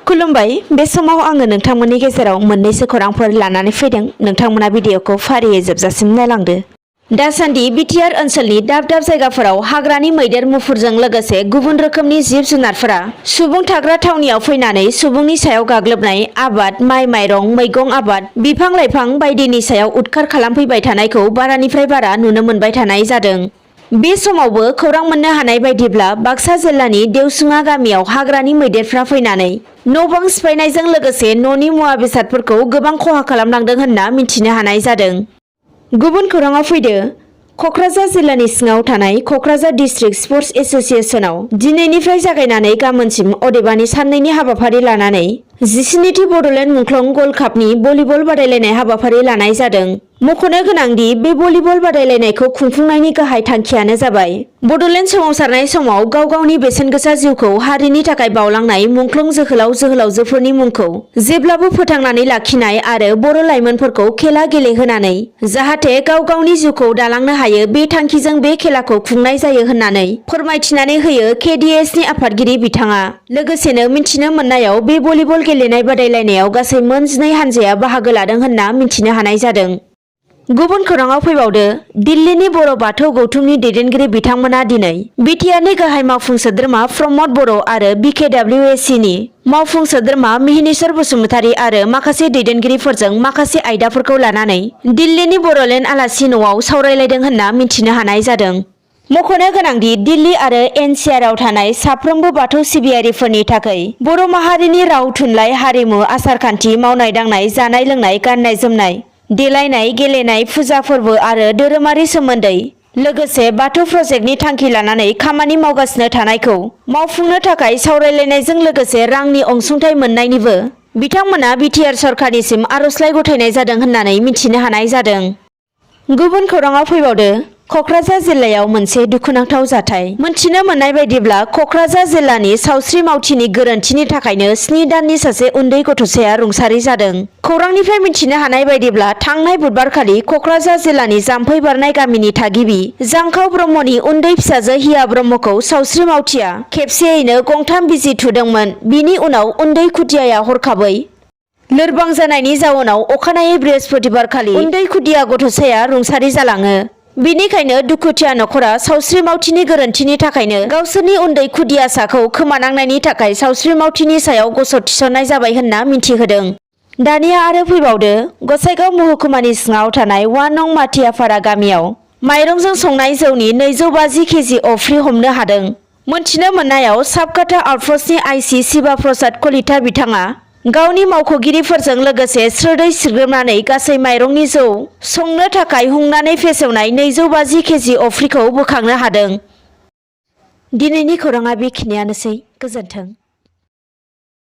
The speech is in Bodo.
खुलुमबाय बे समाव आङो नोंथांमोननि गेजेराव मोननैसो खौरांफोर लानानै फैदों। नोंथांमोना भिडिअखौ फारियै जोबजासिम नायलांदो। दासान्दि BTR ओनसोलनि दाब दाब जायगाफोराव हाग्रानि मैदेर मुफुरजों लोगोसे गुबुन रोखोमनि जिब जुनारफोरा सुबुं थाग्रा थावनियाव फैनानै सुबुंनि सायाव गाग्लोबनाय आबाद, माइ माइरं, मैगं आबाद, बिफां लाइफां बायदिनि सायाव उदखार खालामफैबाय थानायखौ बारानिफ्राय बारा नुनो मोनबाय थानाय जादों। बे समावबो खौरां मोननो हानाय बायदिब्ला बाक्सा जिल्लानि देवसुङा गामियाव हाग्रानि मैदेरफ्रा फैनानै न' बां सिफायनायजों लोगोसे न'नि मुवा बेसादफोरखौ गोबां खहा खालामलांदों होनना मिथिनो हानाय जादों। गुबुन खौराङाव फैदो। क'क्राझार जिल्लानि सिङाव थानाय क'क्राझार डिस्ट्रिक्ट स्पर्ट्स एसोसिएशनाव दिनैनिफ्राय जागायनानै गाबोनसिम अदेबानि साननैनि हाबाफारि लानानै 17थि बड'लेण्ड मुंख्लं गल्ड कापनि भलिबल बादायलायनाय हाबाफारि लानाय जादों। मख'नो गोनांदि बे भलिबल बादायलायनायखौ खुंफुंनायनि गाहाय थांखियानो जाबाय बड'लेण्ड सोमावसारनाय समाव गाव गावनि बेसेन गोसा जिउखौ हारिनि थाखाय बावलांनाय मुंख्लं जोहोलाव जोहोलावजोफोरनि मुंखौ जेब्लाबो फोथांनानै लाखिनाय आरो बर' लाइमोनफोरखौ खेला गेलेहोनानै जाहाथे गाव गावनि जिउखौ दालांनो हायो, बे थांखिजों बे खेलाखौ खुंनाय जायो होननानै फोरमायथिनानै होयो KDSनि आफादगिरि बिथाङा। लोगोसेनो मिथिनो मोननायाव बे भलिबल गेलेनाय बादायलायनायाव गासै मोन 12 हानजाया बाहागो लादों होनना मिथिनो हानाय जादों। गुबुन खौराङाव फैबावदो। दिल्लीनि बर' बाथौ गौथुमनि दैदेनगिरि बिथांमोना दिनै BTRनि गाहाय मावफुं सोद्रोमा प्रमद बर' आरो BKWACनि मावफुं सोद्रोमा मिहिनीश्वर बसुमतारी आरो माखासे दैदेनगिरिफोरजों माखासे आयदाफोरखौ लानानै दिल्लीनि बर'लेण्ड आलासि न'आव सावरायलायदों होनना मिथिनो हानाय जादों। मख'नो गोनांदि दिल्ली आरो NCRआव थानाय साफ्रोमबो बाथौ सिबियारिफोरनि थाखाय बर' माहारिनि राव, थुनलाइ, हारिमु, आसार-खान्थि, मावनाय दांनाय, जानाय लोंनाय, गाननाय जोमनाय, देलायनाय, गेलेनाय, फुजा फोरबो आरो धोरोमारि सोमोन्दै लोगोसे बाथौ प्रजेक्टनि थांखि लानानै खामानि मावगासिनो थानायखौ मावफुंनो थाखाय सावरायलायनायजों लोगोसे रांनि अनसुंथाइ मोननायनिबो बिथांमोना BTR सरकारनिसिम आर'जलाइ गथायनाय जादों होननानै मिथिनो हानाय जादों। गुबुन खौराङाव फैबावदो। क'क्राझार जिल्लायाव मोनसे दुखुनांथाव जाथाय। मोनथिनो मोननाय बायदिब्ला क'क्राझार जिल्लानि सावस्रि मावथिनि गोरोन्थिनि थाखायनो 7 दाननि सासे उन्दै गथ'साया रुंसारि जादों। खौरांनिफ्राय मिथिनो हानाय बायदिब्ला थांनाय बुधबारखालि क'क्राझार जिल्लानि जाम्फै बारनाय गामिनि थागिबि जांखाव ब्रह्मनि उन्दै फिसाजो हिया ब्रह्मखौ सावस्रि मावथिया खेबसेयैनो गंथाम बिजि थुदोंमोन। बिनि उनाव उन्दै खुदियाया हरखाबै लोरबां जानायनि जाउनाव अखानायै बृहस्पतिबारखालि उन्दै खुदिया गथ'साया रुंसारि जालाङो। बेनिखायनो दुखुथिया नखरा सावस्रि मावथिनि गोरोन्थिनि थाखायनो गावसोरनि उन्दै खुदियासाखौ खोमानांनायनि थाखाय सावस्रि मावथिनि सायाव गसर थिसननाय जाबाय होनना मिथिहोदों। दानिया आरो फैबावदो। गसाइगाव महकुमानि सिङाव थानाय 1 नं माथियाफारा गामियाव माइरंजों संनाय जौनि 250 केजि अफ्रि हमनो हादों। मोनथिनो मोननायाव साबकाटा आउटपस्टनि आइसि शिबा प्रसाद कलिता बिथाङा गावनि मावख'गिरिफोरजों लोगोसे स्रोदै सिग्रोमनानै गासै माइरंनि जौ संनो थाखाय हुंनानै फेसेवनाय 250 केजि अफ्रिखौ बोखांनो हादों। दिनैनि खौराङा बेखिनियानोसै। गोजोन्थों।